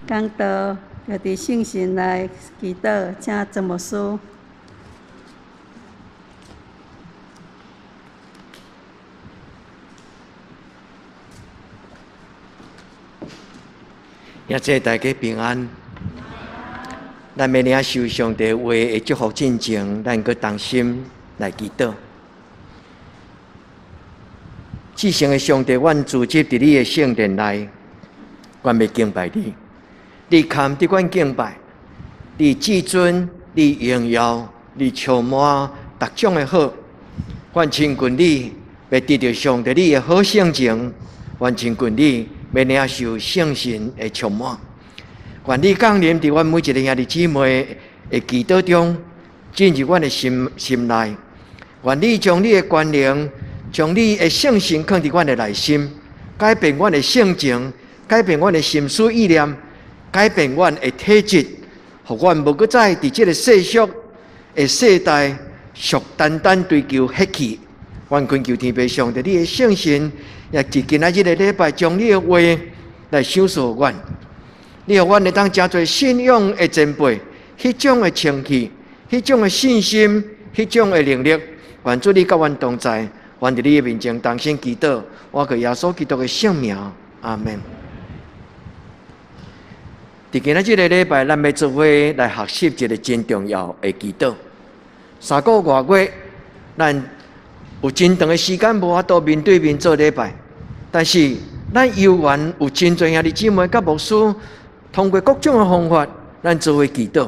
講道，就佇聖神內祈禱，請曾牧師。兄弟大家平安。咱欲領受上帝話的祝福進前，咱閣同心來祈禱。至聖的上帝，阮聚集佇你的聖殿內，阮欲敬拜你。你堪得阮敬拜，你至尊，你榮耀，你充滿逐種的好。阮親近你，欲得著上帝你的好性情。阮親近你，欲領受聖神的充滿。願你降臨佇阮每一个兄弟姊妹的祈禱中，進入阮的心心內。願你將你的權能，將你的聖神囥佇阮的內心，改變阮的性情，改變阮的心思意念，改變阮的體質，予阮無閣再佇這个世俗的世代，俗單單追求血氣。阮懇求天父上帝，你的聖神也佇今仔日的禮拜，將你的話來賞賜予阮。你予阮會當成做信仰的前輩，彼種的清氣，彼種的信心，彼種的能力。願主你佮阮同在，願佇你的面前同心祈禱，我靠耶穌基督的聖名，阿們。佇今仔這个禮拜，咱欲做伙來學習一个真重要的祈禱。3個外月，咱有真長的時間無法度面對面做禮拜，但是咱猶原有真濟兄弟姊妹佮牧師，通過各種的方法，咱做伙祈禱。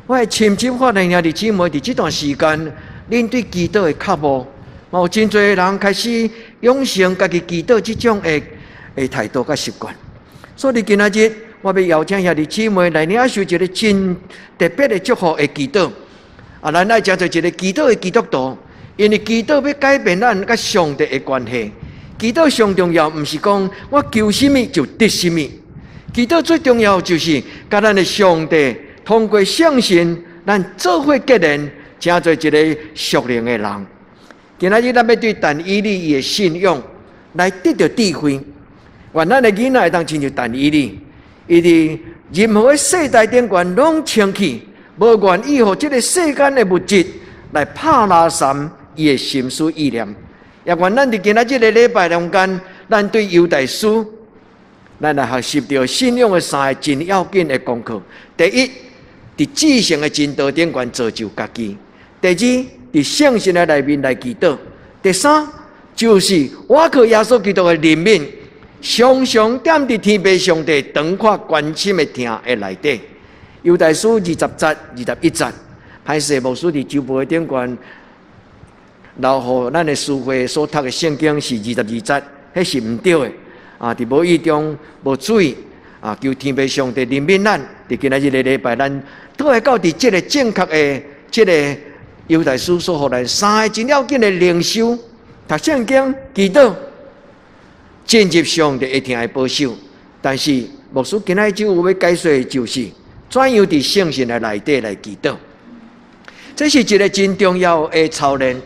我會深深發現兄弟姊妹佇這段時間，恁對祈禱的渴慕，嘛有真濟人開始養成家己祈禱這種的的態度佮習慣。所以今仔日，我欲邀請兄弟姊妹來領受一个真特別的祝福的祈禱。啊，咱愛成做一个祈禱的基督徒，因為祈禱欲改變咱佮上帝的關係。祈禱上重要，毋是講我求啥物就得啥物。祈禱最重要就是佮咱的上帝通過聖神，咱做伙結連，成做一个屬靈的人。今仔日咱欲對但以理伊的信仰來得著智慧，願咱的囡仔會當親像但以理，伊佇任何的世代頂懸攏清氣，無願意予這个世間的物質來拍拉散伊的心思意念。也願咱佇今仔這个禮拜中間，咱對猶大書，咱來學習著信仰的三个真要緊的功課。第一，佇至聖的真道頂懸造就家己；第二，佇聖神的內面來祈禱；第三，就是倚靠耶穌基督的憐憫，常常踮佇天父上帝長闊關心的疼的內底。猶大書20節21節，歹勢牧師佇周報頂懸留予咱的書會所讀的聖經是22節，彼是毋對的。啊！佇無意中無注意啊！求天父上帝憐憫咱。佇今仔日个禮拜，咱倒來到佇這个正確的這个猶大書所予咱三个真要緊的靈修：讀聖經、祈禱、進入上帝的疼的保守。但是牧師今仔日有欲解說的就是，怎樣佇聖神的內底來祈禱。這是一个真重要的操練。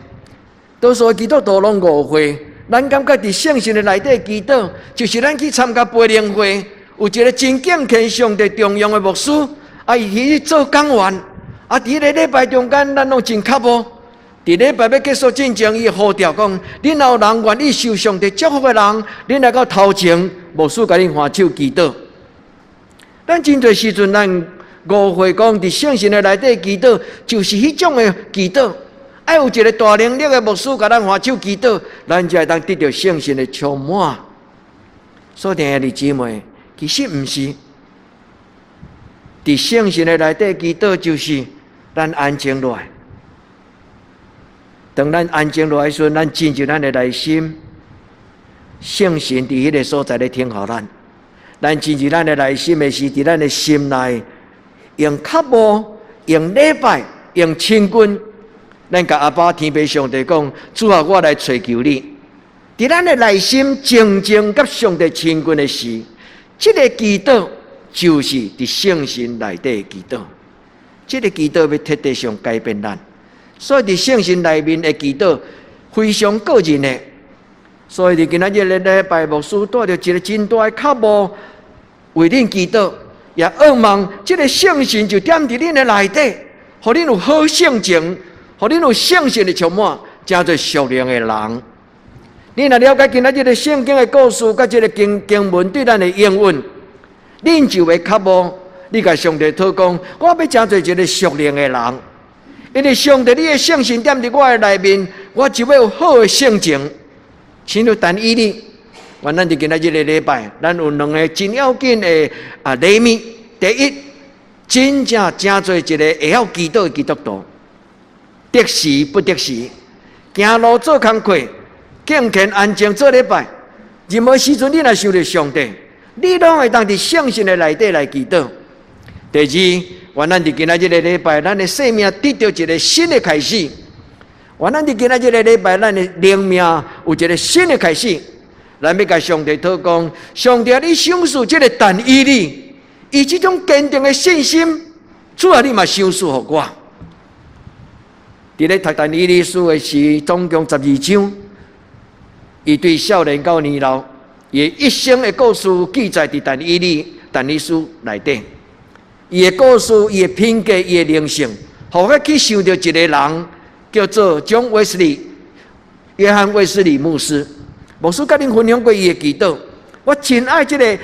多數基督徒攏誤會。咱感覺佇聖神的內底祈禱，就是咱去參加培靈會，有一个真敬虔上帝重用的牧師，啊，伊去做講員，啊，佇彼个禮拜中間，咱攏真渴慕。佇禮拜欲結束進前，伊呼召講：恁若有人願意受上帝祝福的人，恁來到頭前，牧師共恁挽手祈禱。咱真濟時陣，咱誤會講佇聖神的內底祈禱，就是彼種的祈禱。愛有一个大能力的牧師共咱挽手祈禱，咱才會當得著聖神的充滿。所以，兄弟姊妹，其實毋是。佇聖神的內底祈禱，就是咱安靜落來。當咱安靜落來時陣，咱進入咱的內心，聖神佇彼个所在咧聽候咱。咱進入咱的內心的時，佇咱的心內用渴慕、用禮拜、用親近。咱共阿爸天父上帝講：主啊，我來揣求你。佇咱的內心靜靜佮上帝親近的時，這个祈禱就是佇聖神內底的祈禱。這个祈禱欲徹底上改變咱，所以佇聖神內面的祈禱非常個人的。所以佇今仔日的禮拜，牧師帶著一个真大的渴慕為恁祈禱。也渴望這个聖神就踮佇恁的內底，予恁有好性情，予恁有聖神的充滿，成做屬靈的人。你若了解今仔日的聖經的故事，佮這个經文對咱的應允，恁就會渴慕。你共上帝禱講，我欲成做一个屬靈的人，因為上帝你的聖神踮佇我的內面，我就欲有好的性情。親像但以理，願咱佇今仔日个禮拜，咱有兩个真要緊的禮物。第一，真正成做一个會曉祈禱的基督徒，得時不得時，行路做工課，敬虔安靜做禮拜，任何時陣你若想著上帝，你攏會當佇聖神的內底來祈禱。第二，願咱佇今仔日个禮拜，咱的生命得著一个新的開始。願咱佇今仔日个禮拜，咱的靈命有一個新的開始。咱欲共上帝禱講，上帝你賞賜這个但以理，伊這種堅定的信心，主啊，你嘛賞賜予我。佇咧讀但以理書的時，總共12章，伊對少年到年老，伊一生的故事記載佇但以理書內底。伊的故事，伊的品格，伊的靈性，予我去想著一個人，叫做 John Wesley，約翰衛斯理牧師。牧師佮恁分享過伊的祈禱，我真愛這个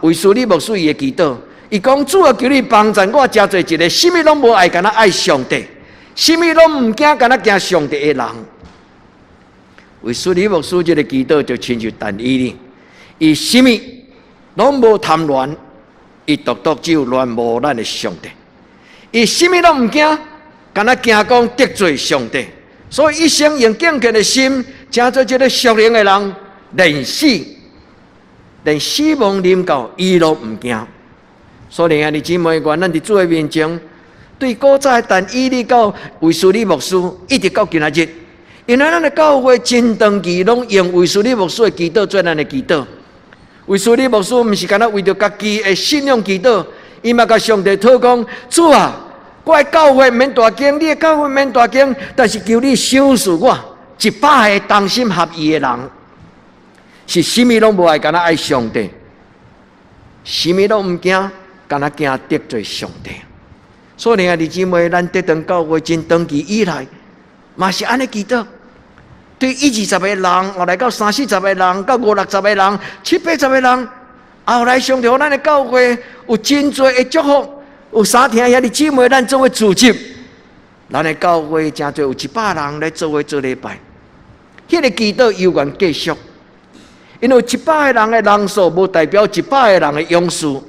衛斯理牧師伊的祈禱。伊講，主啊，求你幫助我，成做一个啥物攏無愛，干焦愛上帝，啥物攏毋驚，干焦驚上帝的人。衛斯理牧師這个祈禱就親像但以理，伊啥物攏無貪戀，伊獨獨只有戀慕咱的上帝。伊啥物攏毋驚，干焦驚講得罪上帝，所以一生用敬虔的心，成做一个屬靈的人，連死亡臨到，伊攏毋驚。所以兄弟姊妹，願咱佇主的面前，對古早的但以理到衛斯理牧師，一直到今仔日，因為咱的教會真長期攏用衛斯理牧師的祈禱做咱的祈禱。衛斯理牧師毋是干焦為著家己的信仰祈禱，伊嘛共上帝禱講：主啊，我的教會毋免大間，你的教會毋免大間，但是求你賞賜我100個同心合意的人，是啥物攏無愛，干焦愛上帝，啥物攏毋驚，干焦驚得罪上帝。所以兄弟姊妹，咱得堂教會真長期以來，嘛是按呢祈禱。對一二十個人，後來到三四十個人，到五六十個人，七八十個人，後來上帝予咱的教會有真濟的祝福，有三廳兄弟姊妹，咱做伙組織，咱的教會誠濟有100人來做伙做禮拜，彼个祈禱猶原繼續，因為100個人的人數，無代表100個人的勇士；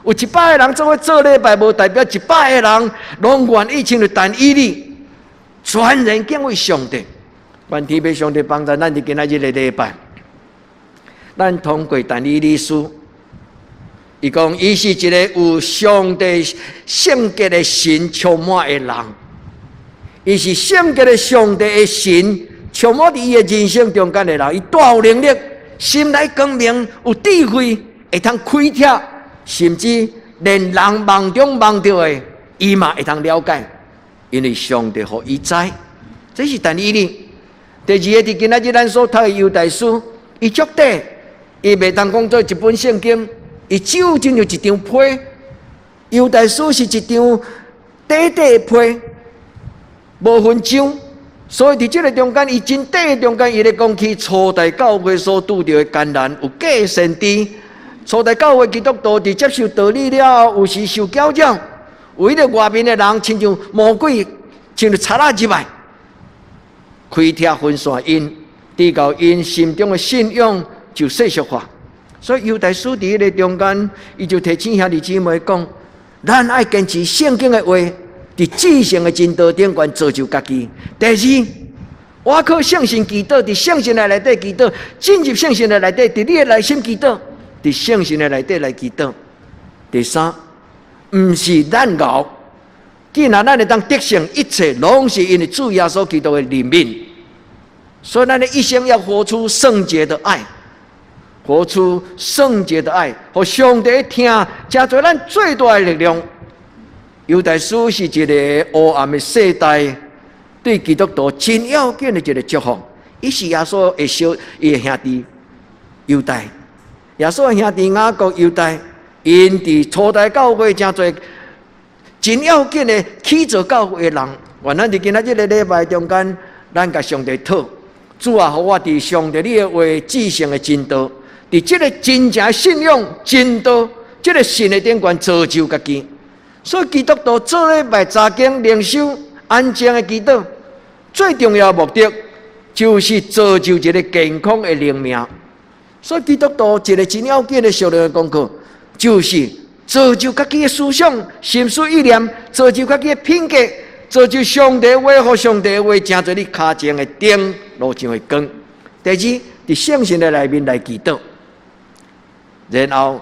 有一百個人做伙做禮拜，無代表一百個人攏願意親像但以理，全然敬畏上帝。願天父上帝幫助咱佇今仔日个禮拜，咱通過但以理書，伊講伊是一个有上帝聖潔的神充滿的人，伊是聖潔的上帝的神充滿佇伊的人生中間的人，伊大有能力，心內光明，有智慧，會通開拓，甚至連人夢中夢著的，伊嘛會通了解，因為上帝予伊知，這是但以理。第二个，佇今仔日咱所讀的猶大書，伊足短，伊袂當講做一本聖經，伊只有親像一張批。猶大書是一張短短的批，無分章，所以佇這个中間，伊真短的中間，伊咧講起初代教會所拄著的艱難，有假先知。初代教會基督徒佇接受道理了後，有時受攪擾，有彼个外面的人親像魔鬼，親像賊仔入來，開拆分散𪜶，直到𪜶心中的信仰就世俗化。所以猶大書佇彼个中間，伊就提醒兄弟姊妹講：咱愛堅持聖經的話，佇至聖的真道頂懸造就家己。第二，倚靠聖神祈禱，佇聖神的內底祈禱，進入聖神的內底，佇你的內心祈禱，佇聖神的內底來祈禱。第三，毋是咱𠢕，既然咱會當得勝一切，攏是因為主耶穌基督的憐憫。所以，咱的一生要活出聖潔的愛，活出聖潔的愛，予上帝聽，成做咱最大的力量。猶大書是一个黑暗的世代，對基督徒真要緊的一个祝福。伊是耶穌的小伊的兄弟猶大，耶穌的兄弟雅各猶大， 𪜶佇初代教會誠濟真要緊的起造教會的人。願咱佇今仔這个禮拜中間，咱共上帝討，主啊，予我佇上帝你的話至聖的真道，佇這个真正信仰真道，這个信的頂懸造就家己。所以基督徒做禮拜查經靈修安靜的祈禱，最重要的目的就是造就一个健康的靈命。所以基督徒一个真要緊的屬靈的功課，就是造就家己的思想、心思意念，造就家己的品格，造就上帝話，予上帝話成做你跤前的燈，路上的光。第二，佇聖神的內面來祈禱，然後，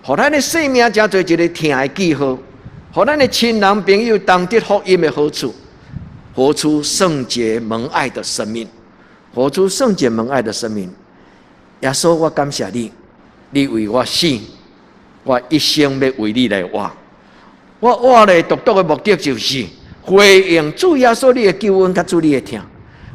予咱的生命成做一个疼的記號，予咱的親人朋友同得福音的好處，活出聖潔蒙愛的生命，活出聖潔蒙愛的生命。耶穌，我感謝你，你為我死，我一生欲為你來活。我活咧獨獨的目的就是回應主耶穌你的救恩，佮主你的疼。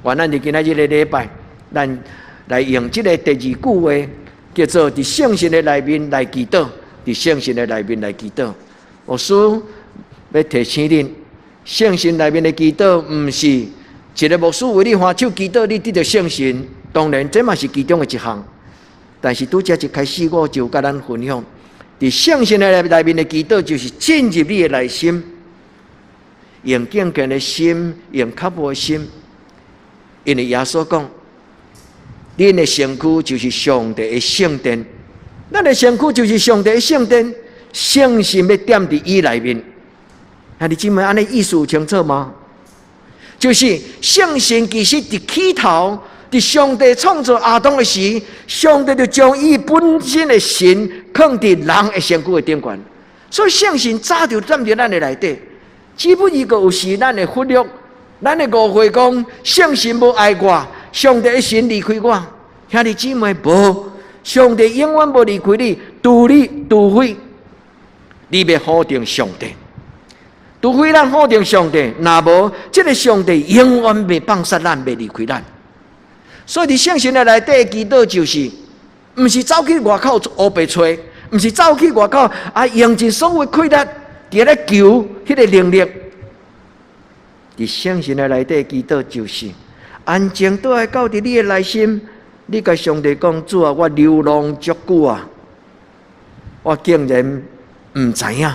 願咱佇今仔這个禮拜，咱來用這个第二句話，叫做佇聖神的內面來祈禱，佇聖神的內面來祈禱。牧師欲提醒恁，聖神內面的祈禱，毋是一個牧師為你揮手祈禱，你得著聖神。當然，這嘛是其中的一項。但是拄才一開始我就佮咱分享，佇聖神的內面的祈禱，就是進入你的內心，用敬虔的心，用渴慕的心。因為耶穌講，恁的身軀就是上帝的聖殿，咱的身軀就是上帝的聖殿，聖神欲踮佇伊內面。兄弟姊妹，按呢意思有清楚嗎？就是聖神其實佇起頭，佇上帝創造亞當的時，上帝就將伊本身的神囥佇人的身軀的頂懸，所以聖神早就踮佇咱的內底。只不過有時咱會忽略，咱會誤會講聖神無愛我，上帝的神離開我。兄弟姊妹，無，上帝永遠無離開你，除非你欲否定上帝，除非咱否定上帝，若無，這个上帝永遠袂放捨咱，袂離開咱。所以佇聖神的內底祈禱就是，毋是走去外口烏白揣，毋是走去外口啊，用盡所有氣力佇咧求彼个能力。佇聖神的內底祈禱就是，安靜倒來到佇你的內心，你共上帝講：主啊，我流浪足久啊，我竟然毋知影，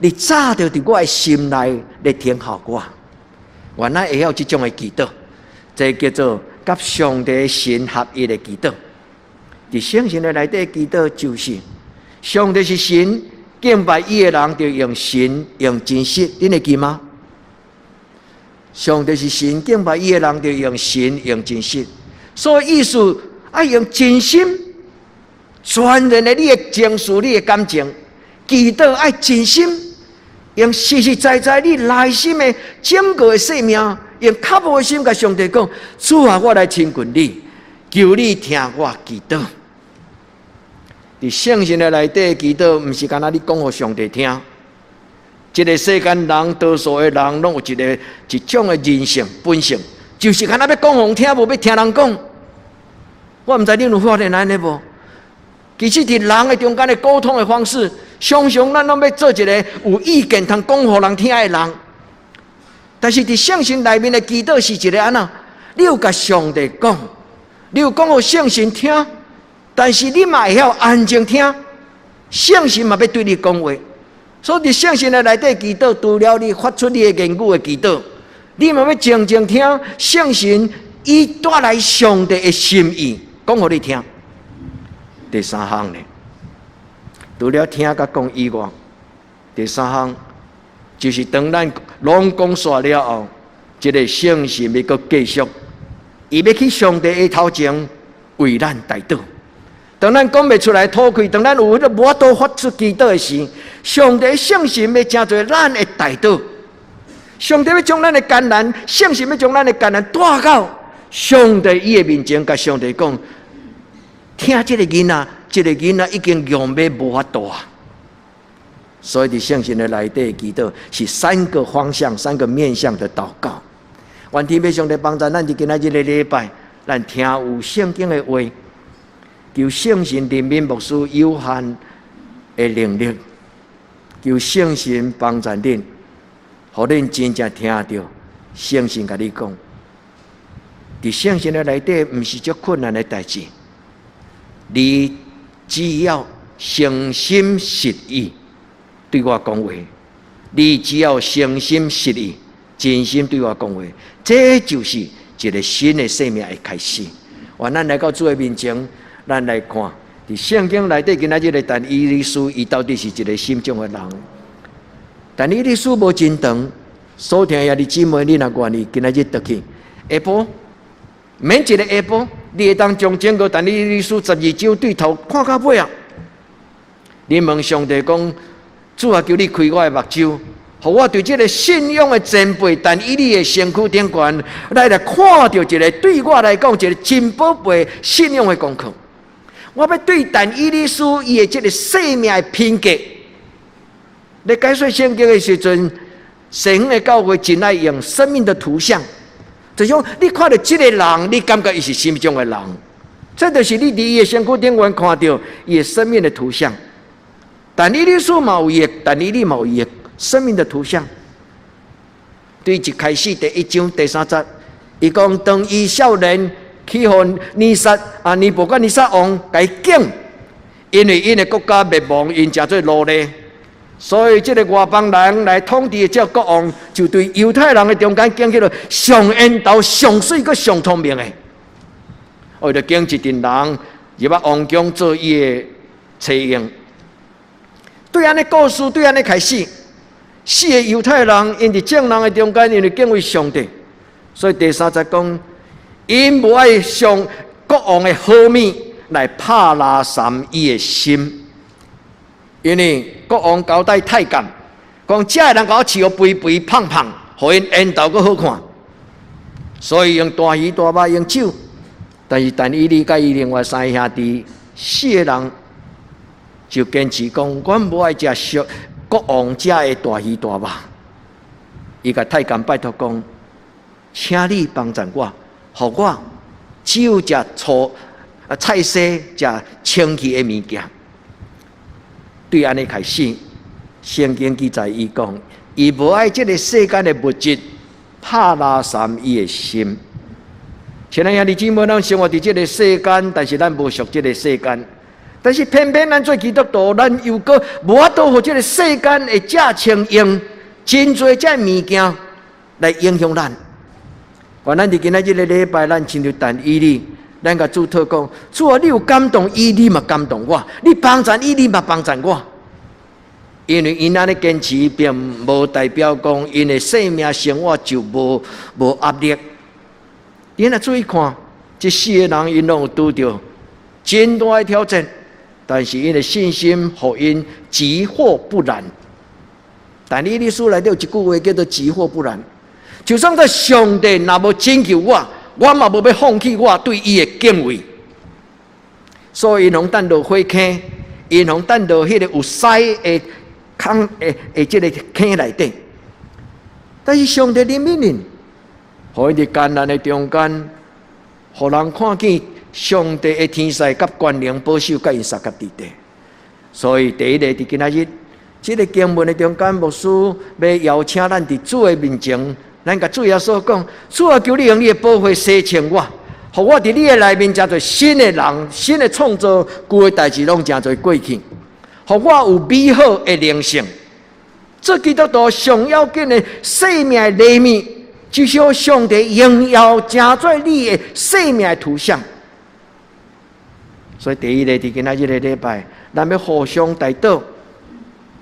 你早就佇我的心內咧聽候我。原來會曉這種的祈禱，這叫做佮上帝神合一的祈禱。佇聖神的內底祈禱就是，上帝是神，敬拜伊的人就用神用真實，恁會記嗎？上帝是神，敬拜伊的人就用神用真實。所以意思愛用真心，全然的你的情緒、你的感情，祈禱愛真心，用實實在在你內心的整個的生命，用渴慕的心，共上帝講：主啊，我來親近你，求你聽我祈禱。佇聖神的內底祈禱，毋是干焦你講予上帝聽。這个世間人，多數的人，攏有一種的人性本性，就是干焦欲講予人聽，無欲聽人講。我毋知恁有發現按呢無？其實，佇人的中間的溝通的方式，常常咱攏欲做一个有意見通講予人聽的人。但是，佇聖神內面的祈禱是一个按怎？你有共上帝講，你有講予聖神聽，但是你嘛會曉安靜聽，聖神嘛欲對你講話。所以，佇聖神的內底祈禱，除了你發出你的言語的祈禱，你嘛欲靜靜聽聖神伊帶來上帝的心意，講予你聽。第三項呢，除了聽佮講以外，第三項就是當咱攏講煞了後，這个聖神欲閣繼續，伊欲去上帝的頭前為咱代禱。當咱講袂出來吐氣，當咱有彼个無法度發出祈禱的時，上帝聖神欲成做咱的代禱。上帝欲將咱的艱難，聖神欲將咱的艱難帶到上帝伊的面前，共上帝講：疼這个囡仔，這个囡仔已經強欲無法度啊！所以佇聖神的內底祈禱是三個方向、三個面向的禱告。願天父上帝幫助咱，佇今仔這个禮拜，咱聽有聖經的話，求聖神憐憫牧師有限的能力，求聖神幫助恁，予恁真正聽著聖神共你講。佇聖神的內底，毋是足困難的代誌。你只要誠心實意對我講話，你只要誠心實意、真心對我講話，這就是一個新的生命的開始。願咱來到主的面前，咱來看佇聖經內底，今仔日的但以理書，伊到底是一個什麼種的人？但以理書無真長，所聽兄弟姊妹，你若願意，今仔日轉去下晡。免一個下晡，你會當將整個但以理書12章對頭看到尾啊！你問上帝講：主啊，求你開我的目睭，予我對這個信仰的前輩但以理的身軀頂懸，來看著一個對我來講一個真寶貝信仰的功課。我欲對但以理書伊的這個生命的品格，咧解說聖經的時陣，西方的教會真愛用生命的圖像。就是講，你看著這個人，你感覺伊是啥物種的人？這就是你佇伊的身軀頂懸看著伊的生命的圖像。但以理書嘛有伊的，但以理嘛有伊的生命的圖像。對一開始第一章第三節，伊講當伊少年去予尼撒啊，尼布甲尼撒王共伊揀，因為𪜶的國家滅亡，𪜶成做奴隸。所以，這個外邦人來統治的這個國王，就對猶太人的中間揀彼個上緣投、上媠、閣上聰明的，伊就揀一陣人入來王宮做伊的冊用。對按呢故事，對按呢開始，四個猶太人𪜶佇眾人的中間，因為敬畏上帝，所以第三節講，𪜶無愛上國王的好物來拍拉毳伊的心。因為國王交代太監，講這个人共我飼予肥肥胖胖，予𪜶緣投閣好看。所以用大魚大肉，用酒。但是但以理佮伊另外三个兄弟四個人就堅持講，阮無愛食上國王遮的大魚大肉。伊共太監拜託講，請你幫贊我，予我只有食醋啊菜蔬，食清氣的物件。對按呢開始，聖經記載伊講，伊無愛這个世間的物質，拍拉毳伊的心。親愛兄弟姊妹，咱生活佇這个世間，但是咱無屬這个世間。但是偏偏咱做基督徒，咱又閣無法度予這个世間的遮充盈，真濟這物件來影響咱。願咱佇今仔這个禮拜，咱親像但以理，咱共主禱講：主啊，你有感動伊，你嘛感動我；你幫贊伊，你嘛幫贊我。因為𪜶按呢堅持，並無代表講𪜶的生命生活就無壓力。你若注意看，這四個人𪜶攏有拄著真大的挑戰，但是𪜶的信心予𪜶急火不燃。但以理書內底有一句話叫做“急火不燃”，就算這上帝若無拯救我，我嘛無欲放棄我對伊的敬畏。所以𪜶予擲落火坑，𪜶予擲落彼個有獅的坑的這个坑內底。但是上帝憐憫𪜶，予𪜶佇艱難的中間，予人看見上帝的天使佮權能保守佮𪜶相佮佇底。所以第一个佇今仔日，這个經文的中間，牧師欲邀請咱佇主的面前，咱共主耶穌講：主啊，求你用你的寶血洗清我，予我佇你的內面成做新的人，新的創造，舊的代誌攏成做過去，予我有美好的靈性。做基督徒上要緊的生命的禮物，就是予上帝榮耀成做你的生命的圖像。所以第一个，佇今仔日个禮拜，咱欲互相代禱，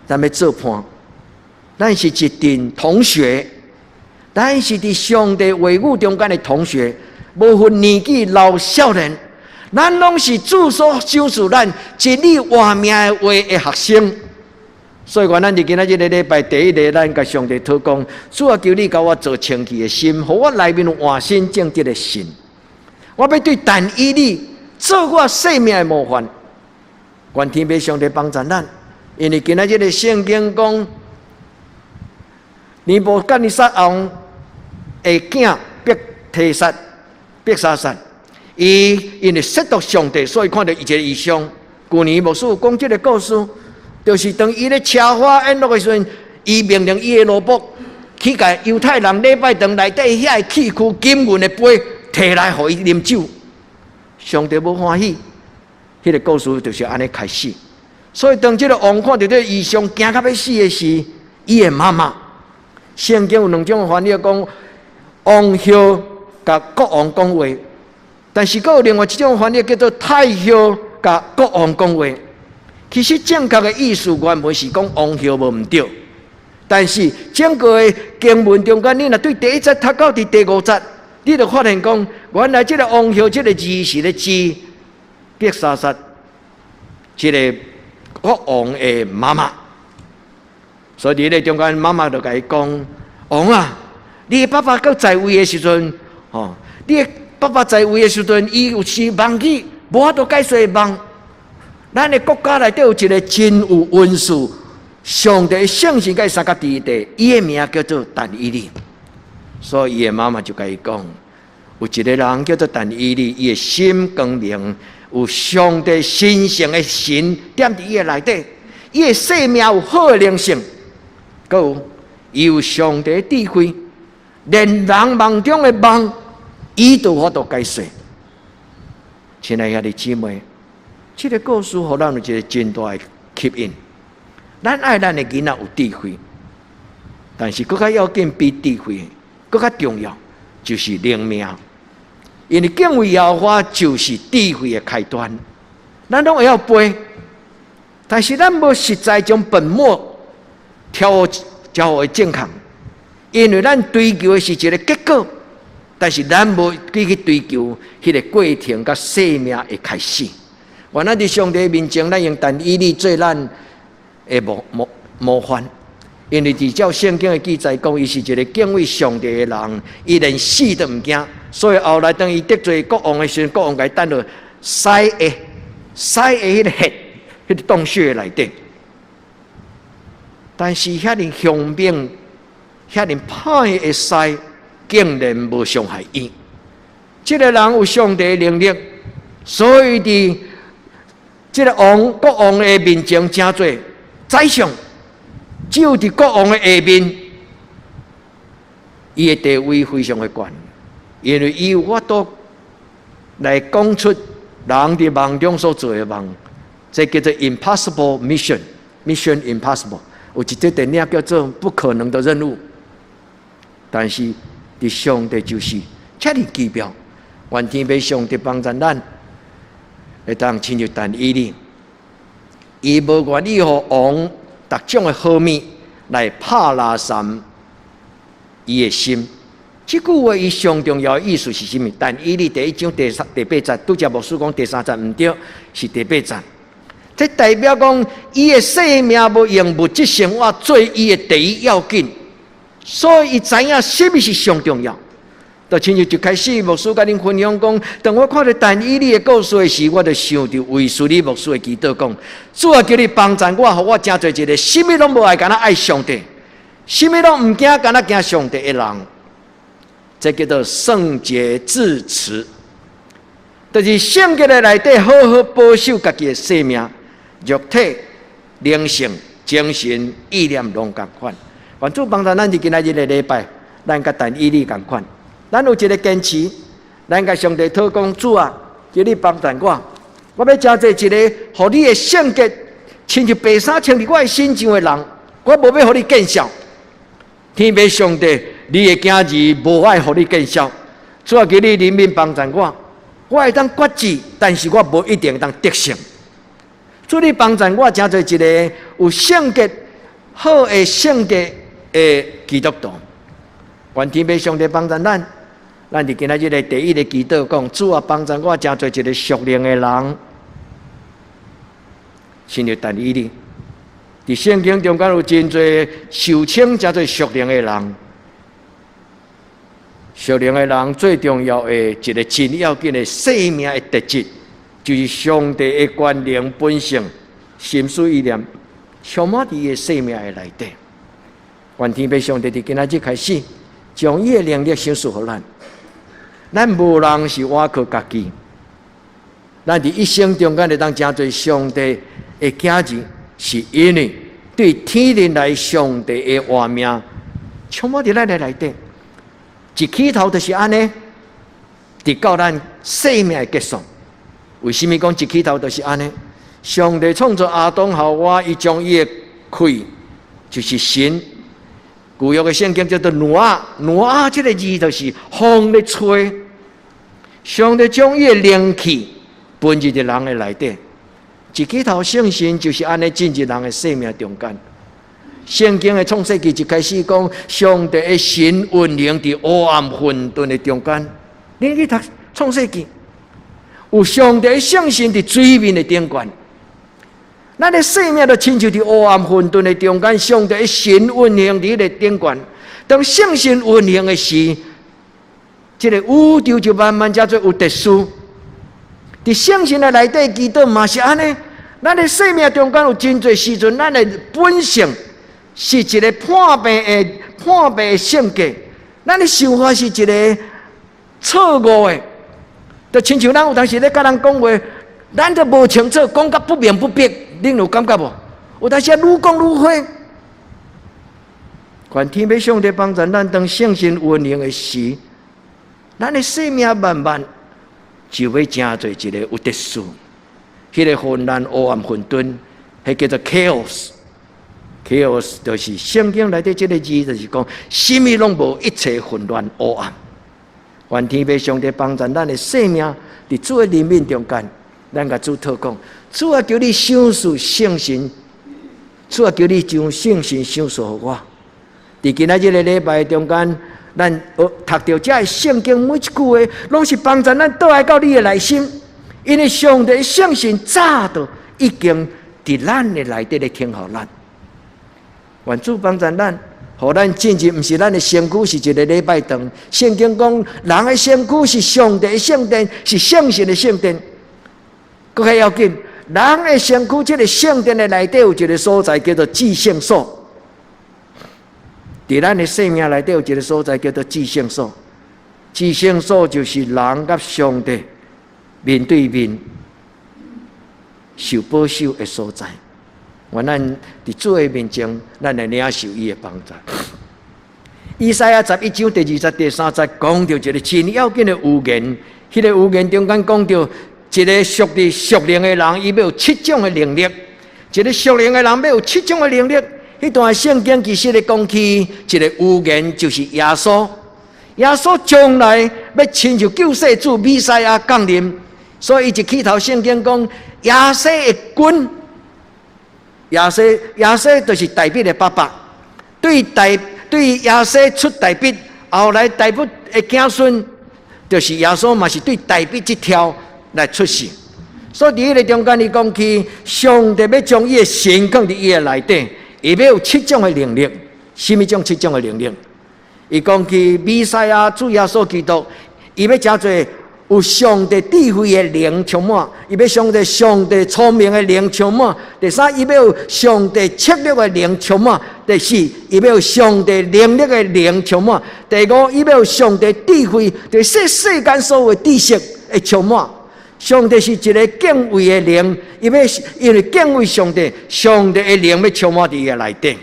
咱欲做伴，咱是一陣同學。咱是佇上帝話語中間的同學，無分年紀老少年，咱攏是主所賞賜咱真理活命的話的學生。所以講，咱佇今仔這个禮拜第一个，咱共上帝禱講：主啊，求你共我造清氣的心，予我內面有換新正直的心。我欲對但以理做我生命的模範。願天父上帝幫助咱，因為今仔這个聖經講，尼布甲尼撒王的囝伯提撒、伯沙撒，伊因為褻瀆上帝，所以看著伊一个異象。舊年牧師有講這个故事，就是當伊咧奢華宴樂的時陣，伊命令伊的奴僕去共猶太人禮拜堂內底遐个器具金銀的杯提來，予伊啉酒。上帝無歡喜，彼個故事就是按呢開始。所以當這個王看著這個異象，驚甲欲死的時，伊的媽媽，聖經有兩種翻譯講，王后共國王講話，但是閣有另外一種翻譯叫做太后共國王講話。其實正確的意思原文是講王后無毋對，但是整個的經文中間，你若對第一節讀到佇第五節，你就發現講，原來這個王后這個字是咧指伯沙撒這個國王的媽媽。所以佇咧中間，媽媽就共伊講：王啊，你的爸爸閣在位的時陣，吼，你的爸爸在位的時陣，伊有時夢去，無法度解說夢。咱的國家內底有一個真有恩賜，上帝聖神共伊相佮佇的，伊的名叫做但以理。所以伊的媽媽就共伊講，有一個人叫做但以理，伊的心光明，有上帝神聖的神踮佇伊的內底，伊的生命有好的靈性，閣有伊有上帝的智慧，連人夢中的夢，伊都有法度解說。親愛兄弟姊妹，這個故事予咱有一個真大的吸引。咱愛咱的囡仔有智慧，但是閣較要緊比智慧閣較重要，就是靈命。因為敬畏耶和華就是智慧的開端。咱攏會曉背，但是咱無實在將本末調調予正確。因為咱追求的是一個結果，但是咱無去追求彼個過程佮生命的開始。願咱佇上帝面前，咱用但以理做咱的模範。因為佇照聖經的記載講，伊是一個敬畏上帝的人，伊連死都毋驚。所以後來當伊得罪國王的時陣，國王共伊擲落獅的彼個穴，彼個洞穴內底。但是遐爾兇猛、遐爾歹的獅，竟然無傷害伊。這個人有上帝的能力，所以佇這個王國王的面前，成做宰相，只有佇國王的下面，伊的地位非常的懸，因為伊有法度來講出人佇夢中所做的夢，這叫做 impossible mission，mission impossible。有一隻電影叫做《不可能的任務》，但是佇上帝就是遮爾奇妙，願天父上帝幫助咱，會當親像但以理，伊無願意予王逐種的好物來拍拉散伊的心。這句話伊上重要的意思是啥物？但以理第一章第三第八節，拄才牧師講第三節毋對，是第八節。這代表講，伊的生命無用物質生活做伊的第一要緊，所以伊知影啥物是上重要。就親像一開始牧師共恁分享講，當我看著但以理的故事的時，我就想著衛斯理牧師的祈禱講：主啊，求你幫助我，予我成做一個啥物攏無愛，干焦愛上帝，啥物攏毋驚，干焦驚上帝的人。這叫做聖潔自持，就是聖潔的內底好好保守家己的生命、肉體、靈性、精神、意念攏仝款。願主幫助咱佇今仔日的禮拜，咱佮但以理仝款。咱有一個堅持，咱共上帝禱講：主啊，求你幫助我，我欲成做一個予你的聖潔，親像白衫穿佇我的身上的人，我無欲予你見笑。天父上帝，你的囝兒無愛予你見笑。主啊，求你憐憫幫助我，我會當決志，但是我無一定會當得勝。主你幫助我，成做一個有聖潔、好的聖潔的基督徒。願天父上帝幫助咱，咱佇今仔日的第一个祈禱講：主啊，幫助我成做一個屬靈的人。親像但以理，佇聖經中間有真濟受稱成做屬靈的人。屬靈的人最重要的一個真要緊的生命的特質，就是上帝的權能本性、心思意念，充滿佇伊的生命的內底。願天父上帝佇今仔日開始，將伊的能力賞賜予咱。咱無人是倚靠家己，咱佇一生中間會當成做上帝的囝兒。是因為對天靈來上帝的活命，充滿佇咱的內底。一起頭就是按呢，直到咱生命的結束。為啥物講一起頭就是按呢？上帝創造亞當夏娃，伊將伊的氣，就是神。舊約的聖經叫做挪亞，挪亞這個字就是風咧吹。上帝將伊的靈氣分入佇人的內底。一起頭聖神就是按呢進入人的生命中間。聖經的創世記一開始講，上帝的神運行佇黑暗混沌的中間。你去讀創世記，有上帝的聖神佇水面的頂懸。咱的生命就親像佇黑暗混沌的中間，上帝的神運行佇彼個頂懸。當聖神運行的時，這個宇宙就慢慢成做有秩序。佇聖神的內底祈禱嘛是按呢。咱的生命中間有真濟時陣，咱的本性是一個叛逆的性格，咱的想法是一個錯誤的，就親像咱有當時咧佮人講話，咱就無清楚，講甲不明不白，恁有感覺無？有當時愈講愈花。願天父上帝幫助咱，當聖神運行的時，咱的生命慢慢就欲成做一個有秩序。彼個混亂、黑暗、混沌，彼叫做 chaos。chaos 就是聖經內底這個字，就是講啥物攏無，一切混亂、黑暗。願天父上帝幫助咱的生命，佇主的憐憫中間，咱共主禱講：主啊，求你賞賜聖神，主啊，求你將聖神賞賜予我。佇今仔日這個禮拜中間，咱學讀著這个聖經每一句話，攏是幫助咱倒來到你的內心，因為上帝聖神早就已經佇咱的內底咧聽候咱。願主幫助咱，予咱進入，毋是咱的身軀是一個禮拜堂。聖經講，人的身軀是上帝的聖殿，是聖神的聖殿。閣較要緊，人的身軀這個聖殿的內底有一個所在叫做至聖所。佇咱的生命內底有一個所在叫做至聖所。至聖所就是人佮上帝面對面受保守的所在。願咱佇主的面前，咱來領受伊的幫助。以賽亞11章第二節、第三節講著一個真要緊的預言，彼個預言中間講著一個屬佇屬靈的人，伊欲有七種的能力；一個屬靈的人欲有七種的能力。彼段聖經其實咧講起一個預言，就是耶穌。耶穌將來欲親像救世主彌賽亞降臨，所以伊一起頭聖經講耶西的根。耶西，耶西就是大衛的爸爸，對耶西出大衛，後來大衛的子孫就是耶穌，嘛是對大衛這條來出世。所以佇彼個中間，伊講起上帝欲將伊的神放佇伊的內底，伊欲有七種的能力。啥物種七種的能力？伊講起彌賽亞主耶穌基督，伊欲成做有上帝智慧的靈充滿，伊欲上帝聰明的靈充滿。第三，伊欲有上帝策略的靈充滿。第四，伊欲有上帝能力的靈充滿。第五，伊欲有上帝智慧，第四世間所有的知識會充滿。上帝是一個敬畏的靈，伊欲因為敬畏上帝，上帝的靈欲充滿佇伊的內底。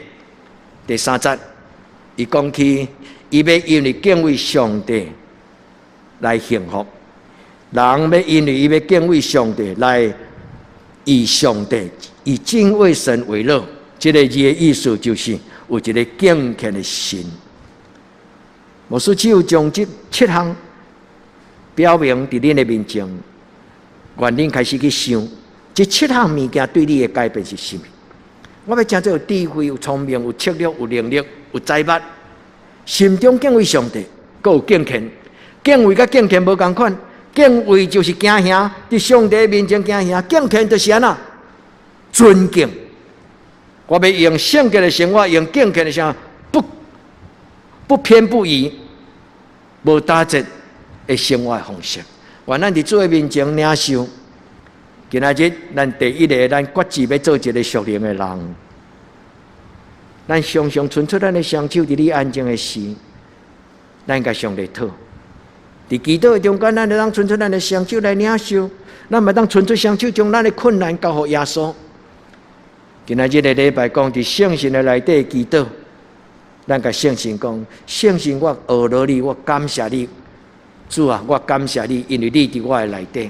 第三節，伊講起，伊欲因為敬畏上帝來幸福。人欲因為伊欲敬畏上帝來以上帝以敬畏神為樂，這個字的意思就是有一個敬虔的心。牧師只有將這七項表明佇恁的面前，願恁開始去想，這七項物件對你的改變是啥物？我欲成做有智慧、有聰明、有策略、有能力、有才捌，心中敬畏上帝，閣有敬虔。敬畏佮敬虔無仝款。敬畏就是驚嚇，佇上帝面前驚嚇；敬虔就是按怎尊敬。我欲用聖潔的生活，用敬虔的生活，不偏不倚、無打折的生活方式。願咱佇主的面前領受。今仔日咱第一个，咱決志欲做一个屬靈的人。咱常常伸出咱的雙手，佇你安靜的時，咱共上帝討。佇祈禱的中間，咱會當伸出咱的雙手來領受，咱嘛當伸出雙手，將咱的困難交予耶穌。今仔這个禮拜講佇聖神的內底祈禱，咱共聖神講：聖神，我學落你，我感謝你，主啊，我感謝你，因為你佇我的內底。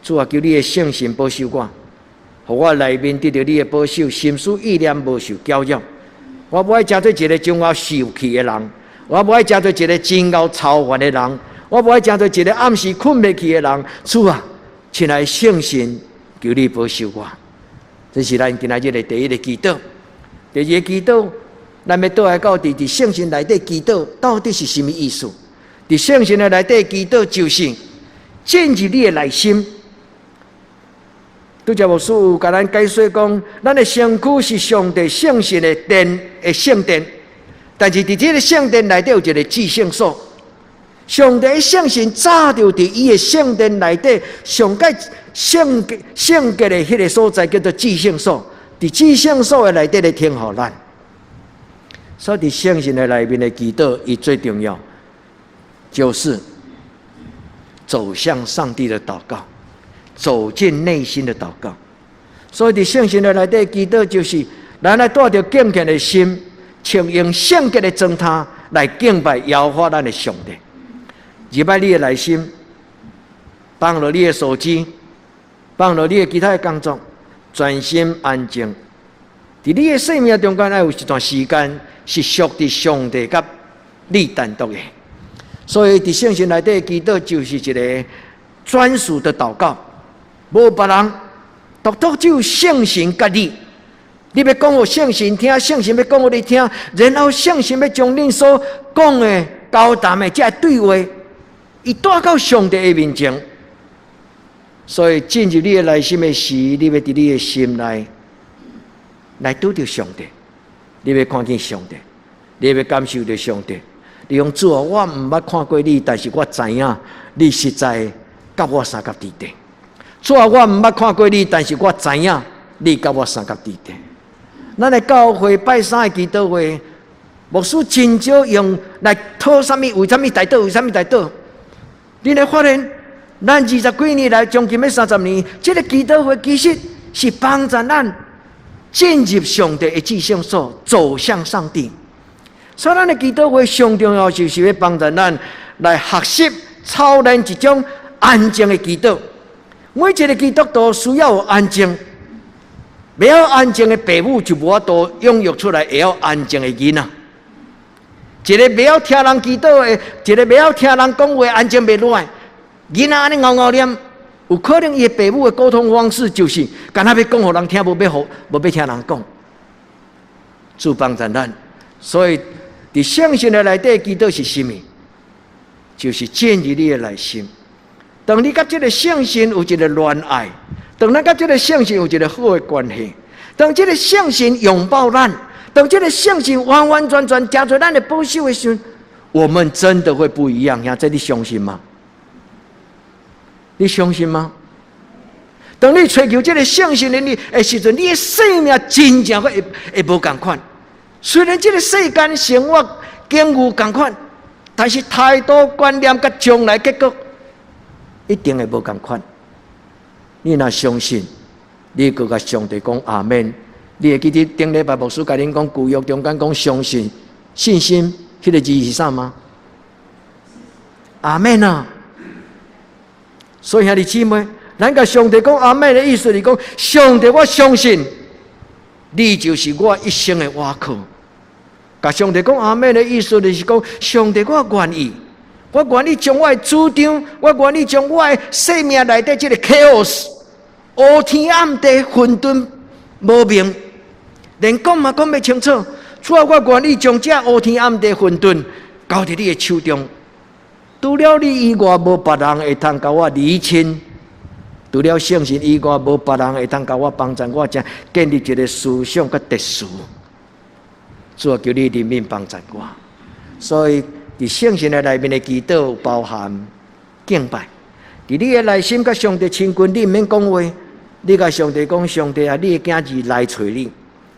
主啊，求你的聖神保守我，予我內面得著你的保守，心思意念無受攪擾。我無愛成做一个真𠢕受氣的人，我無愛成做一个真𠢕操煩的人，我無愛成做一个暗時睏袂去的人。主啊，親愛聖神，求你保守我。這是咱今仔日的第一个祈禱。第二个祈禱，咱欲倒來到佇聖神內底祈禱，到底是啥物意思？佇聖神的內底祈禱，就是進入你的內心。拄才牧師有共咱解說講，咱的身軀是上帝聖神的殿的聖殿，但是佇這个聖殿內底有一个至聖所。上帝的聖神早就佇伊的聖殿內底上蓋聖潔聖潔的彼个所在，叫做至聖所。佇至聖所的內底咧聽候咱。所以佇聖神的內面的祈禱，伊最重要就是走向上帝的禱告，走進內心的禱告。所以佇聖神的內底祈禱，就是咱來帶著敬虔的心，穿用聖潔的裝衫來敬拜耶和華咱的上帝。入來你的內心，放落你的手機，放落你的其他的工作，專心安靜。佇你的生命中間，愛有一段時間是屬佇上帝佮你單獨的。所以佇聖神內底祈禱，就是一个專屬的禱告，無別人，獨獨只有聖神佮你。你欲講予聖神聽，聖神欲講予你聽，然後聖神欲將恁所講的、交談的這个對話，伊帶到上帝的面前。所以進入你的內心的時，你欲佇你的心內來拄著上帝，你欲看見上帝，你欲感受著上帝。你講主啊，我毋捌看過你，但是我知影你實在佮我相佮佇咧。主啊，我毋捌看過你，但是我知影你佮我相佮佇咧。咱的教會拜三的祈禱會，牧師真少用來討啥物，為啥物代禱，為啥物代禱？你會發現，咱二十幾年來，將近欲30年，這个祈禱會其實是幫助咱進入上帝的至聖所，走向上帝。所以，咱的祈禱會上重要就是欲幫助咱來學習操練一種安靜的祈禱。每一个基督徒需要有安靜，袂曉安靜的父母就無法度養育出來會曉安靜的囡仔。一个袂曉聽人祈禱的，一个袂曉聽人講話，安靜袂落來，囡仔按呢𠢕𠢕念，有可能伊的父母的溝通方式就是，敢若欲講予人聽，無欲予，無欲聽人講。主幫助咱，所以佇聖神的內底祈禱是啥物？就是進入你的內心。當你佮這个聖神有一个戀愛，當咱佮這个聖神有一个好的關係，當這个聖神擁抱咱，當這个聖神完完全全成做咱的保守的時陣，我們真的會不一樣。兄，這你相信嗎？你相信嗎？當你揣求這个聖神的你的時陣，你的生命真正會會無仝款。雖然這个世間生活境遇仝款，但是態度觀念佮將來結果一定會無仝款。你若相信，你閣共上帝講阿們。你會記得頂禮拜牧師共恁講舊約中間講相信、信心，彼个字是啥嗎？阿們啊！所以兄弟姊妹，咱共上帝講阿們的意思是講，上帝我相信，你就是我一生的倚靠。共上帝講阿們的意思就是講，上帝我願意，我願意將我的主張，我願意將我的生命內底這个 chaos，烏天暗地混沌無明，連講嘛講袂清楚。主啊，我願意將這烏天暗地混沌交佇你的手中。除了你以外，無別人會通共我釐清；除了聖神以外，無別人會通共我幫助我，將建立一个思想佮秩序。主啊，求你憐憫幫助我。所以，佇聖神的內面的祈禱包含敬拜。佇你的內心佮上帝親近，你毋免講話，你共上帝講：上帝啊，你的囝兒來揣你。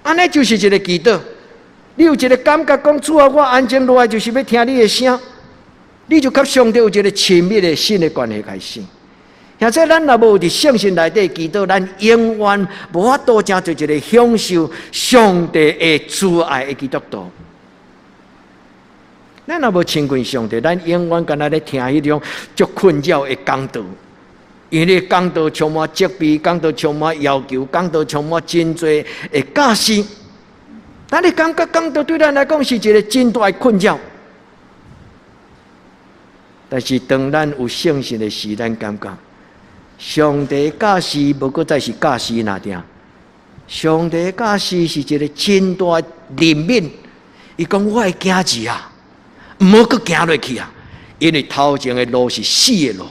按呢就是一个祈禱。你有一个感覺，講主啊，我安靜落來就是欲聽你的聲。你就佮上帝有一个親密的新的關係開始。兄弟，咱若無佇聖神內底祈禱，咱永遠無法度成做一個享受上帝的慈愛的基督徒。咱若無親近上帝，咱永遠敢若咧聽彼種足困擾的講道。因為講道充滿責備，講道充滿要求，講道充滿真濟的教示。咱會感覺講道對咱來講是一個真大的困擾。但是當咱有聖神的時，咱感覺上帝教示無閣再是教示爾爾，上帝教示是一個真大的憐憫。伊講我的囝兒啊，毋好閣行落去啊，因為頭前的路是死的路。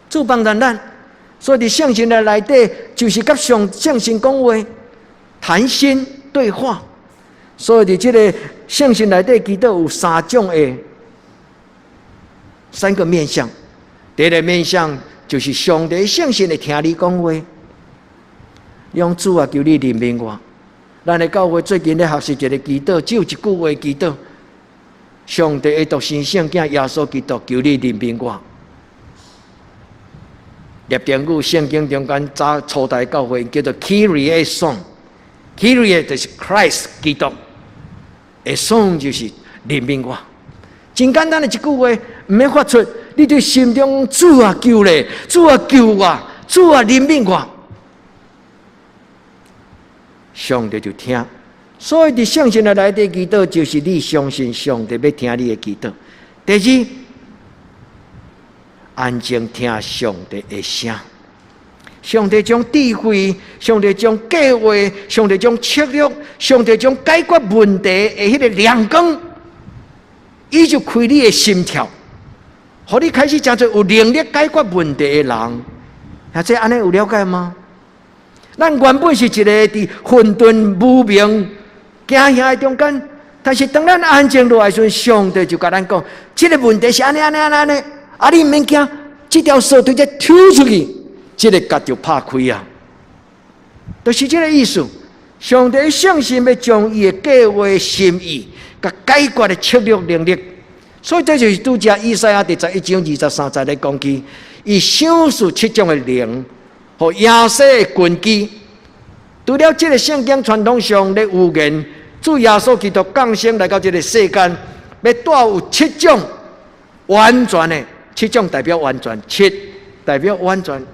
主幫助咱，所以佇聖神的內底，就是佮上聖神講話、談心、對話。所以佇這个聖神內底，祈禱有三種的三個面向。第一個面向就是上帝聖神會聽你講話，用主啊，求你憐憫我。咱的教會最近咧學習一個祈禱，只有一句話祈禱：上帝的獨生聖子耶穌基督，求你憐憫我。拉丁語聖經中間早初代教會叫做 Kyrie eleison，Kyrie 就是 Christ 基督，eleison 就是憐憫我。真簡單的一句話，毋免發出，你對心中主啊求咧，主啊救我，主啊憐憫我，上帝就聽。所以佇聖神的內底祈禱，就是你相信上帝欲聽你的祈禱。第二，安靜聽上帝的聲。上帝將智慧，上帝將計劃，上帝將策略，上帝將解決問題的彼個亮光，伊就開你的心竅，予你開始成做有能力解決問題的人。啊，這按呢有了解嗎？咱原本是一個佇混沌無明、驚嚇的中間，但是當咱安靜落來時，上帝就共咱講：這个問題是按呢按呢按呢按呢，啊，你毋免驚，這條線直接抽出去，這个結就拍開啊！就是這个意思。上帝聖神欲將伊的計劃、心意，共解決的策略能力，所以這就是拄才以賽亞第11章23節咧講起，伊賞賜七種的靈，予耶西的根基。除了這个聖經傳統上咧預言，主耶穌基督降生來到這个世間，欲帶有七種完全的，七種代表完全，七代表完全，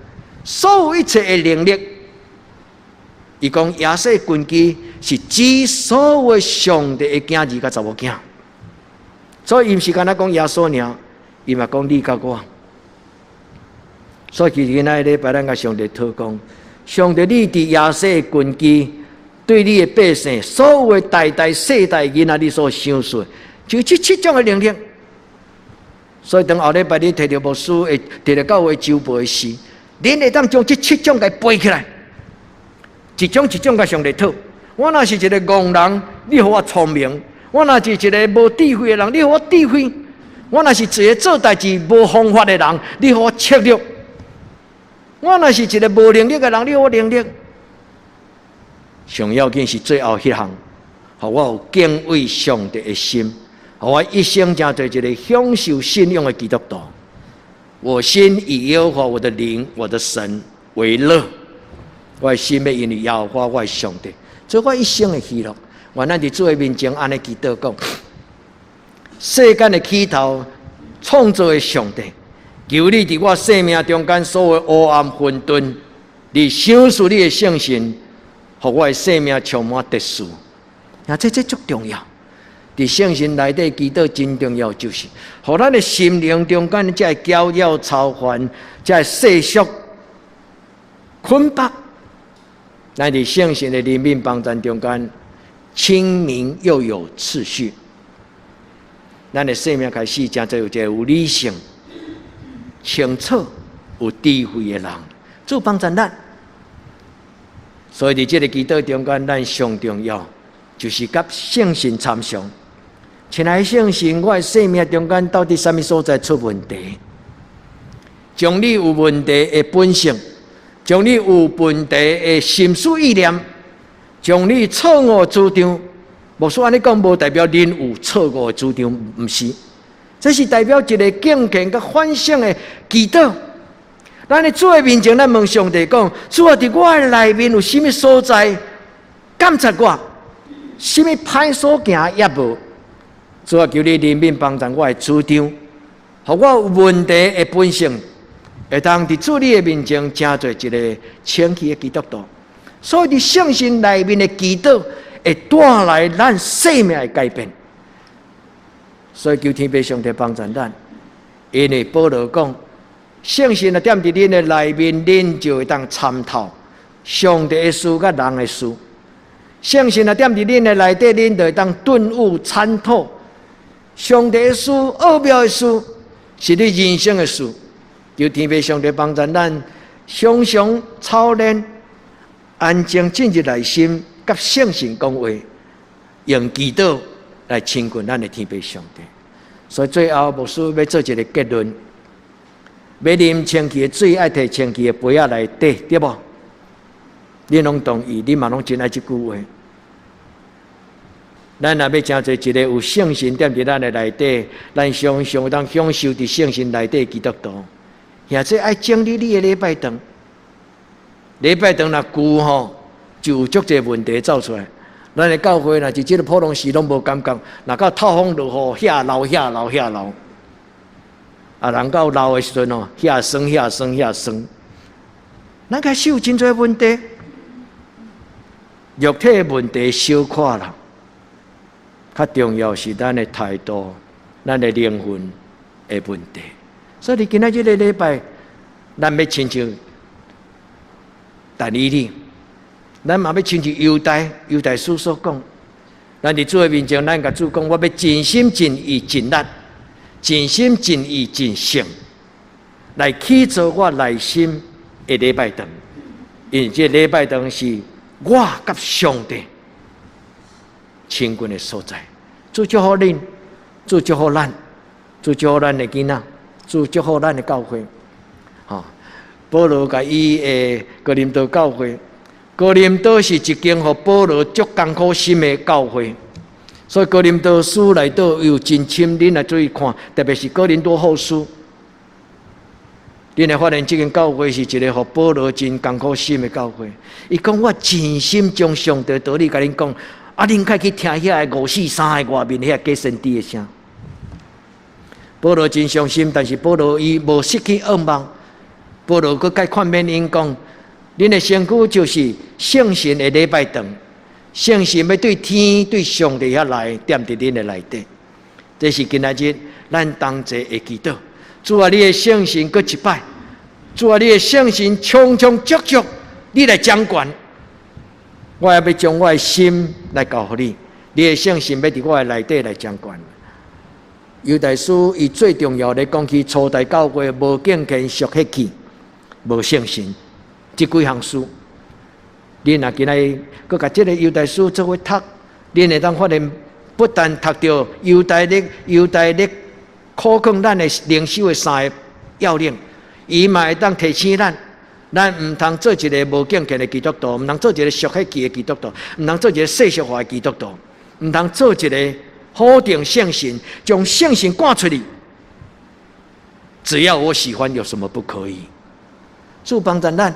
所有一切的能力。伊講耶西根基是指所有上帝的囝兒佮查某囝，所以伊毋是干焦講耶穌爾，伊嘛講你佮我。所以其實今仔禮拜咱共上帝討講，上帝你佇耶西的根基，對你的百姓，所有的代代世代囡仔，你所賞賜，就這七種的能力。所以當後禮拜你提著牧師會提著教會週報的時，恁會當將這七種共背起來。一種一種共上帝討。我若是一个戇人，你予我聰明；我若是一个無智慧的人，你予我智慧；我若是一个做代誌無方法的人，你予我策略；我若是一个無能力的人，你予我能力。上要緊是最後彼項，予我有敬畏上帝的心，予我一生成做一个享受信仰的基督徒。我心以耶和華我的靈，我的神為樂。我的心欲因為耶和華我的上帝，做我一生的喜樂。願咱佇主的面前按呢祈禱講：世間的起頭創造的上帝，求你佇我生命中間所有黑暗混沌，你賞賜你的聖神，予我的生命充滿秩序。啊，這足重要。佇聖神內底祈禱真重要，就是予咱的心靈中間這个攪擾操煩，這个世俗捆綁。咱佇聖神的憐憫幫助中間，清明又有秩序。咱的生命開始成做一個有理性、清楚、有智慧的人，主幫助咱。所以佇這个祈禱中間，咱上重要就是佮聖神參詳。親愛的聖神，我的生命中間到底啥物所在出問題？將你有問題的本性，將你有問題的心思意念，將你錯誤主張，牧師按呢講，無代表恁有錯誤的主張，毋是，這是代表一个敬虔佮反省的祈禱。咱佇主的面前，咱問上帝講：主啊，佇我的內面有啥物所在監察我？啥物歹所行也無？主啊，求你憐憫幫助我的主張，予我有問題的本性，會當佇主你的面前成做一个清氣的基督徒。所以佇聖神內面的祈禱，會帶來咱生命的改變。所以求天父上帝幫助咱，因為保羅講，聖神若踮佇恁的內面，恁就會當參透上帝的事佮人的事。聖神若踮佇恁的內底，恁就會當頓悟參透上帝的事、奧妙的事，是你人生的事。求天父上帝幫助咱，常常操練安靜進入內心，佮聖神講話，用祈禱來親近咱的天父上帝。所以最後，牧師欲做一个結論：欲啉清氣的水，愛提清氣的杯仔來綴，對無？恁攏同意，恁嘛攏真愛這句話。咱若欲成做一个有聖神踮佇咱的內底，咱常常會當享受佇聖神內底的基督徒。兄弟愛整理你的禮拜堂，禮拜堂若舊吼，就有足濟問題走出來。咱的教會若是這个普通時攏無感覺，若到透風落雨，遐漏遐漏遐漏。啊，人到老的時陣吼，遐酸遐酸遐酸。咱開始有真濟問題，肉體的問題小看啦，較重要是咱的態度、咱的靈魂的問題。所以，今仔這个禮拜，咱欲親像但以理，咱嘛欲親像猶大，猶大書所講，咱佇主的面前，咱共主講，我欲盡心盡意盡力，盡心盡意盡性來起造我內心的禮拜堂，因為這个禮拜堂是我佮上帝親近的所在。主祝福恁，主祝福咱，主祝福咱的囡仔，主祝福咱的教會。吼，保羅共伊的哥林多教會，哥林多是一間予保羅足艱苦心的教會，所以哥林多書內底有真深，恁來注意看，特別是哥林多後書，恁會發現這間教會是一个予保羅真艱苦心的教會。伊講我盡心將上帝道理共恁講，啊，恁較去聽遐个五四三的外面遐假先知的聲。保羅真傷心，但是保羅伊無失去盼望。保羅閣共勸勉𪜶講：恁的身軀就是聖神的禮拜堂，聖神欲對天對上帝遐來，踮佇恁的內底。這是今仔日咱同齊的祈禱。主啊，你的聖神閣一擺，主啊，你的聖神充充足足，你來掌權。我也欲將我的心來交予你，你的聖神欲佇我的內底來掌權。猶大書伊最重要咧講起初代教會無敬虔、屬血氣、無聖神，這幾項事。恁若今仔日閣共這个猶大書做伙讀，恁會當發現，不但讀著猶大咧猶大咧苦勸咱的靈修的三个要領，伊嘛會當提醒咱，咱毋通做一个無敬虔的基督徒，毋通做一个屬血氣的基督徒，毋通做一个世俗化的基督徒，毋通做一个否定聖神，將聖神趕出去。只要我喜歡，有什麼不可以？主幫助咱，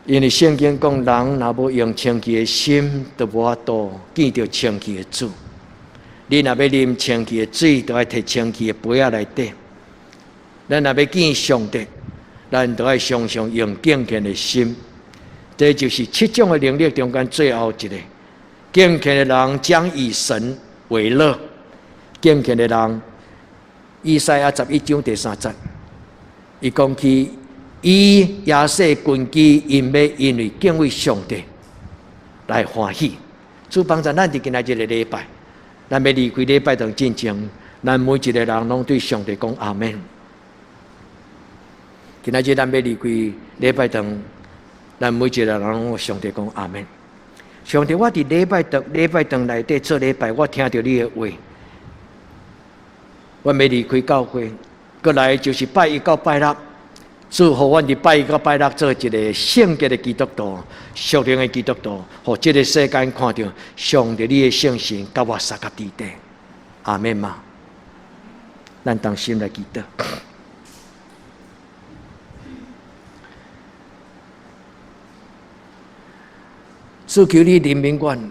因為聖經講，人若無用清氣的心，就無法度見著清氣的主。你若欲啉清氣的水，就愛提清氣的杯仔來綴。咱若欲見上帝，咱就愛常常用敬虔的心。這就是七種的能力中間最後一个。敬虔的人將以神為樂。敬虔的人，以賽亞11章第3節，伊講起以耶西根基，𪜶欲因為敬畏上帝來歡喜。主幫助咱佇今仔這个禮拜，咱欲離開禮拜堂進前，咱每一个人攏對上帝講阿們。今仔日咱欲離開禮拜堂，咱每一个人攏對上帝講阿們。上帝，我佇禮拜堂、禮拜堂內底做禮拜，我聽著你的話。我欲離開教會，過來就是拜一到拜六，祝福阮佇拜一到拜六做一个聖潔的基督徒、屬靈的基督徒，予這个世間看著上帝你的聖神佮我相佮佇底。阿們嗎？咱同心來祈禱。主求你憐憫阮，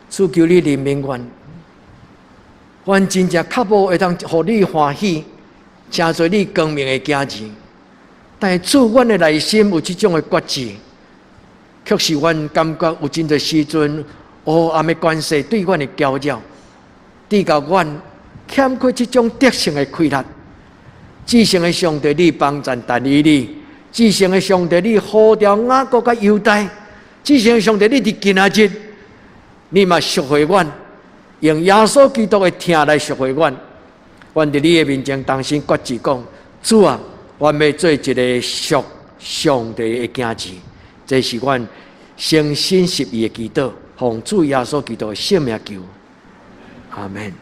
主求你憐憫阮，阮真正較無會當予你歡喜，成做你光明的囝兒。但是主，阮的內心有這種的決志，卻是阮感覺有真濟時陣黑暗的權勢對阮的攪擾，直到阮欠缺這種得勝的氣力。至聖的上帝，你幫贊但以理；至聖的上帝，你呼召雅各佮猶大；至聖的上帝，你佇今仔日，你嘛贖回阮，用耶穌基督的疼來贖回阮。阮佇你的面前重新決志講：主啊，阮欲做一个屬上帝的囝兒，這是阮誠心實意的祈禱，奉主耶穌基督的聖名求，阿門。